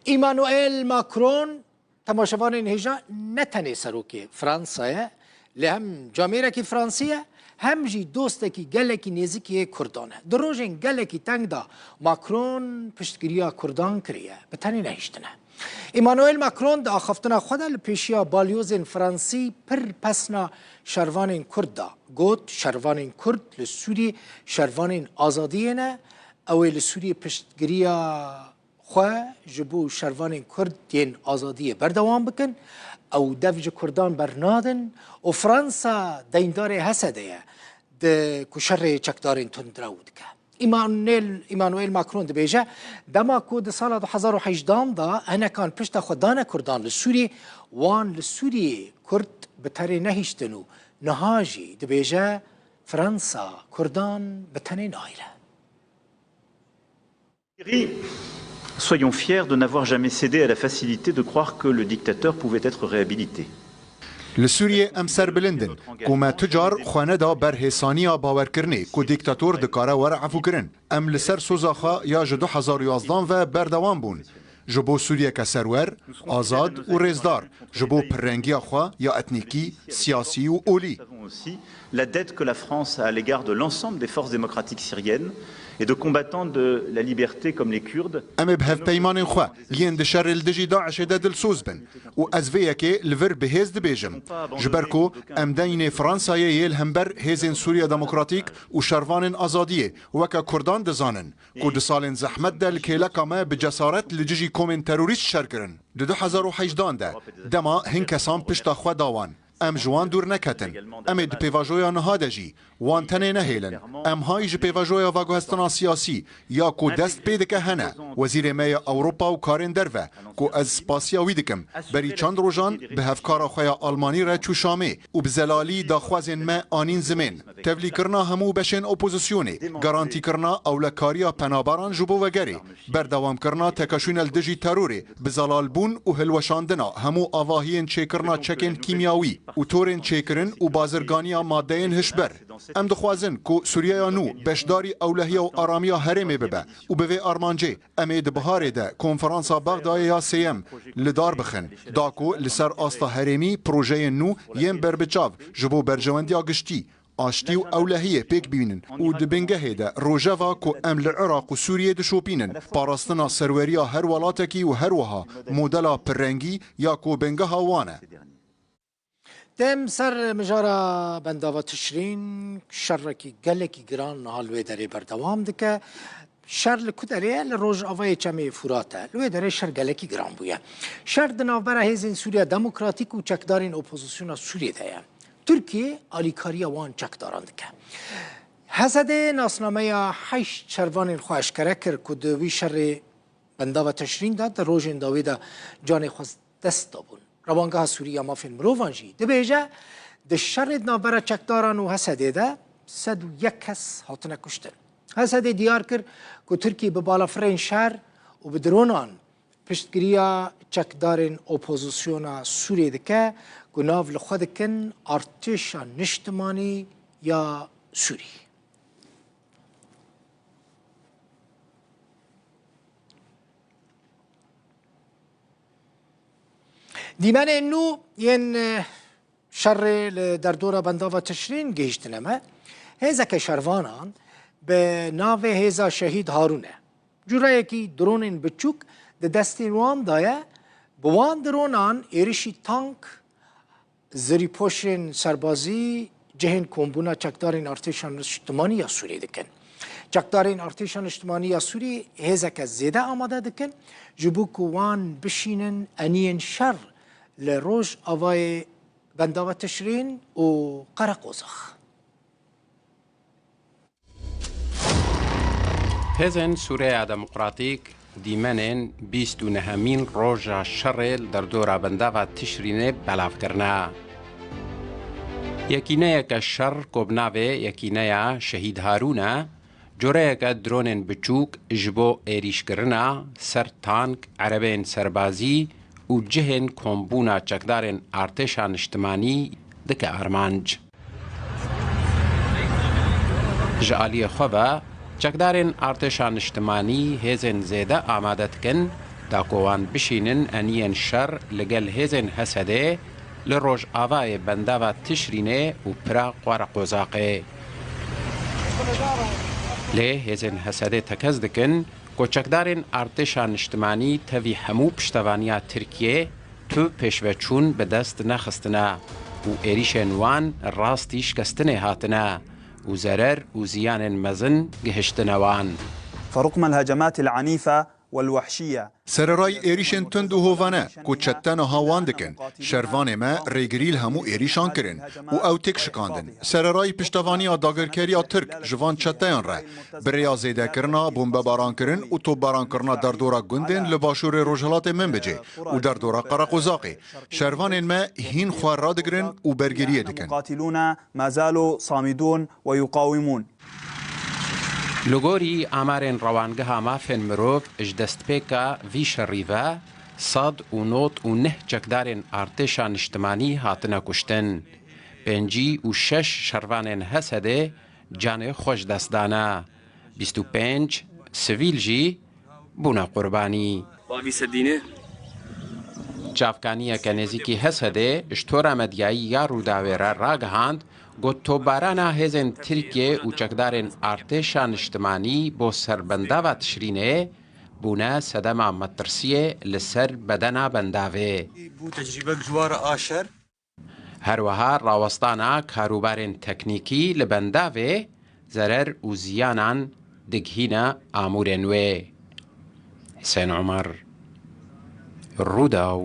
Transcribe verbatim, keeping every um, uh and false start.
Emmanuel Macron, temaşevanên hêja, ne tenê serokê Fransa ye, lê hem camêrekî Fransî ye, hem jî dostekî gelekî nêzîkî yê Kurdan e. Di rojên gelekî teng de Macron piştgiriya Kurdan kiriye, bi tenê nehiştine. Emmanuel Macron di axaftina xwe de li pêşiya balyozên Fransî pir pesna şervanên Kurd da. Got, şervanên Kurd li Sûriyê şervanên azadiyê ne, ew ê li Sûriyê piştgiriya xwe ji bo şervanên Kurd yên azadiyê berdewam bikin. Ew dev ji Kurdan bernadin û Fransa deyndarê H S D'ê ye di ku şerê çekdarên tundrew dike. Emmanuel, Emmanuel Macron dibêje, dema ku di sala du hezar û hejdehan de hinekan pişta xwe dane Kurdan li Sûriyê, wan li Sûriyê Kurd bi tenê nehiştin û niha jî dibêje, Fransa Kurdan bi tenê nahêle. Soyons fiers de n'avoir jamais cédé à la facilité de croire que le dictateur pouvait être réhabilité. Li Sûriyê em serbilind in ku me tu car xwe neda ber hêsaniya bawerkirinê ku dîktator dikare were efûkirin. Em li ser soza xwe ya ji du hezar û yazdehan ve berdewam bûn. Ji bo Sûriyeke serwer, azad û rêzdar, ji bo pirrengiya xwe ya etnîkî, siyasî û olî. La dette que la France a à l'égard de l'ensemble des forces démocratiques syriennes et de combattants de la liberté comme les Kurdes. Em ê bi hevpeymanên xwe yên di şerê li dijî DAIŞ'ê de dilsoz bin û ez vê yekê li vir bi hêz dibêjim. Ji ber ku em deynê Fransayê yê li hember Hêzên Sûriya Demokratîk û Şervanên Azadiyê weke Kurdan dizanin ku di salên zehmet de li kêleka me bi cesaret li dijî komên terorîst şer kirin. Di du hezar û hejdehan de dema hin kesan pişta xwe da wan. Em ji wan dûr neketin. Em ê di pêvajoya niha de jî wan tenê nehêlin. Em hay ji pêvajoya veguhestina siyasî ya ku dest pê dike hene. Wezîrê me ya Ewropa û karên derve, ku ez spasiya wî dikim, berî çend rojan bi hevkara xwe ya Almanî re çû Şamê û bi zelalî daxwazên me anîn zimên. Tevlîkirina hemû beşên opozisyonê, garantîkirina ewlekariya penaberan ji bo vegerê, berdewamkirina tekeşûna li dijî terorê, bi zelalbûn û hilweşandina hemû avahiyên çêkirina çekên kîmyawî û torên çêkirin û bazirganiya madeyên hişber. Em dixwazin ku Sûriyeya nû beşdarî ewlehiya û aramiya herêmê bibe û bi vê armancê em ê di biharê de konferansa Bexdayê ya sêyem li dar bixin, da ku li ser asta herêmî projeyên nû yên berbiçav ji bo berjewendiya giştî, aştî û ewlehiyê pêk bînin û di bingehê de rojeva ku em li Iraq û Sûriyê dişopînin, parastina serweriya her welatekî û her wiha modela pirrengî ya ku bingeha wan e. Dem ser mijara bendava Tişrîn, şerekî gelekî giran niha li wê derê berdewam dike. Şer li ku derê ye? Li rojavayê Çemê Furat e. Li wê derê şer gelekî giran bûye. Şer di navbera Hêzên Sûriya Demokratîk û çekdarên opozisyona Sûriyê de ye. Tirkiye alîkariya wan çekdaran dike. H S D nasnameya heşt şervanên xwe eşkere kir ku di wî şerê bendava Teşrîn de di rojên dawî de canê xwe dest dabûn. Rewangeha Sûrî ya Mafên Mirovan jî dibêje, di şerê di navbera çekdaran û H S D'ê de sed û yek kes hatine kuştin. H S D diyar kir ku Tirkî bi balafirên şer û bi dronan piştgiriya çekdarên opozisyona Sûriyê dike ku nav li xwe dikin artêşa niştimanî ya Sûrî. Dîmenên nû yên, e, şerê li derdora bendava Tişrîn gihîştine me. Hêzeke şervanan bi navê Hêza Şehîd Harûn e. Cureyekî dronên biçûk di destên wan de ye. Bi wan dronan êrişî tank, zirîpoşên serbazî, cihên kombûna çekdarên artêşa niştimanî ya Sûriyê dikin. Çekdarên artêşa niştimanî ya Sûriyê hêzeke zêde amade dikin, ji bo ku wan bişînin eniyên şer li Rojavayê Bendava Tişrîn û Qereqozax. Hêzên Sûreya Demokratîk dîmenên bîst û nehemîn roja şerê li derdora bendava Tişrînê belav kirine. Yekîneyeke şer ku bi navê Yekîneya Şehîd Harûn e, coreyeke dronên biçûk ji bo êrîşkirina ser tank, erebeyên serbazî û cihên kombûna çekdarên artêşa niştimanî dike armanc. Ji aliyê xwe ve, çekdarên artêşa niştimanî hêzên zêde amade dikin Da ku wan bişînin eniyên şer li gel hêzên Hesedê li rojavayê bendava Tişrînê û pira Qwereqozaqê. Lê hêzên Hesedê tekez dikin ku çekdarên artêşa niştimanî tevî hemû piştevaniya Tirkiyê tu pêşveçûn bi dest nexistine û êrîşên wan rastî şikestinê hatine û zerer û ziyanên mezin gihiştine wan. فرغم الهجمات العنيفة والوحشية. Sererayî êrîşên tund û hovane ku çete niha wan dikin, şervanê me rêgirî li hemû êrîşan kirin û ew têk şikandin. Sererayî piştevaniya dagirkeriya Tirk ji van çeteyan re, bi rêya zêdekirina bombebarankirin û topbarankirina derdora gundên li başûrê rojhilatê Minbicê û derdora Qereqozaqê, şervanên me hîn xwe radigirin û bergiriyê dikin. المقاتلون ما زالوا صامدون ويقاومون. Li gorî amarên Rewangeha Mafên Mirov, ji destpêka vî şerî ve sed û nod û neh çekdarên artêşa niştimanî hatine kuştin. Pêncî û şeş şervanên Hesedê canê xwe ji dest dane. Bîst û pênc sivîl jî bûne qurbanî. Bavî sedîne. Çavkaniyeke nêzîkî Hesedê ji tora medyayî ya Rûdawê re ragihand, got, topbarana hêzên Tirkiyê û çekdarên artêşa niştimanî bo serbendava Tişrînê bûne sedema metirsiyê li ser bedena bendavê. بوو تەجریبەک جوارە ئاشەر. Her wiha rawestana karûbarên teknîkî li bendavê zerer û ziyanan digihîne amûrên wê. Husên Omer, Rûdaw.